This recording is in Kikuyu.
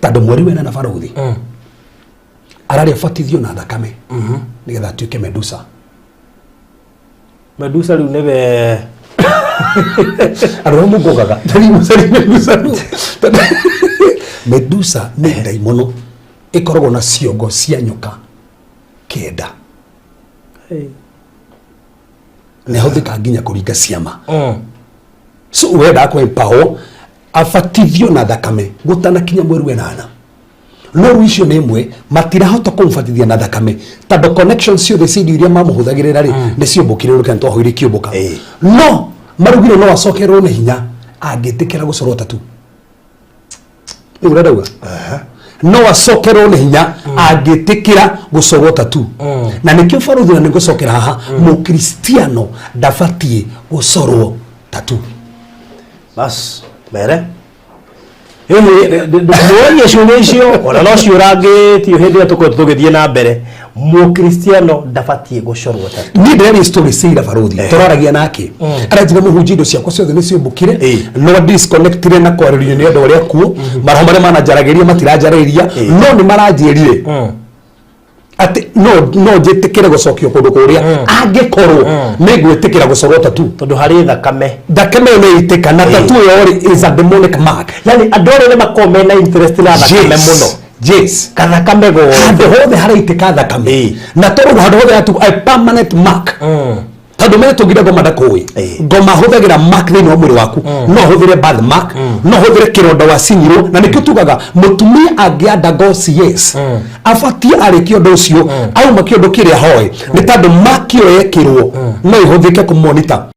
Tondũ mweri wena barothi ararĩa batithio na thakame nĩgetha atuĩke Medusa. Medusa rĩu nĩwe? Andũ arĩa mũgogaga Medusa rĩu. Medusa nĩ ndaimono ĩkoragwo na ciongo cia nyoka 9. Na ĩhũthĩkaga nginya kũringa ciama. So wendaga kũ empower abatithio na thakame gũtanakinya mweri wenana, no rĩu icio nĩ imwe matirahota kũmũbatithia na thakame tondũ connection ciothe cia indo iria mamũhũthagĩrĩra rĩ nĩ ciũmbũkire. Rũkena twahoire ikĩũmbũka. No marugire no acokerwo nĩ hinya angĩtĩkĩra gũcorwo tattoo. Nĩ ũrĩa ndauga, no acokerwo nĩ hinya angĩtĩkĩra gũcorwo tattoo. Na nĩkĩo baruthi, na nĩ ngũcokera haha, mũkristiano ndabatiĩ gũcorwo tattoo. Bas mere mũragia ciũria icio ona no ciũrangĩtio hĩndĩ ĩrĩa tũkoretwo tũgĩthiĩ na mbere. Mũkristiano ndabatiĩ gũcorwo tattoo. Niĩ ndĩraria story cia baruthi tũraragia nake, aranjĩra, "Mũhunjia, indo ciakwa ciothe nĩ ciũmbũkire, no disconnectire na kwarĩrio nĩ andũ arĩa kuo. Maroho marĩa mananjaragĩria matiranjarĩria, no nĩ maranjĩrire atĩ no njĩtĩkĩre gũcokio kũndũ kũrĩa angĩkorwo nĩ ngwĩtĩkĩra gũcorwo tattoo." Tondũ harĩ thakame. Thakame ĩyo nĩ ĩitĩka na tattoo ĩyo rĩ is a demonic mark. Yani andũ arĩa nĩ makoragwo mena interest na thakame mũno. Yes. Kathakame gothe. Handũ hothe haraitĩka thakame. Na tondũ handũ hothe hatu a permanent mark, tondũ menye tũngire ngoma ndakũĩ. Ngoma hũthagĩra mark thĩinĩ wa mwĩrĩ waku. No hũthĩre birth mark, no hũthĩre kĩronda wacinyirwo. Na nĩkĩo tugaga mũtumia angĩanda CS abatiĩ arĩkia ũndũ ũcio, auma kĩũndũ kĩrĩa hoe, nĩ tondũ mark ĩyo yekĩrwo no ĩhũthĩke kũmonita.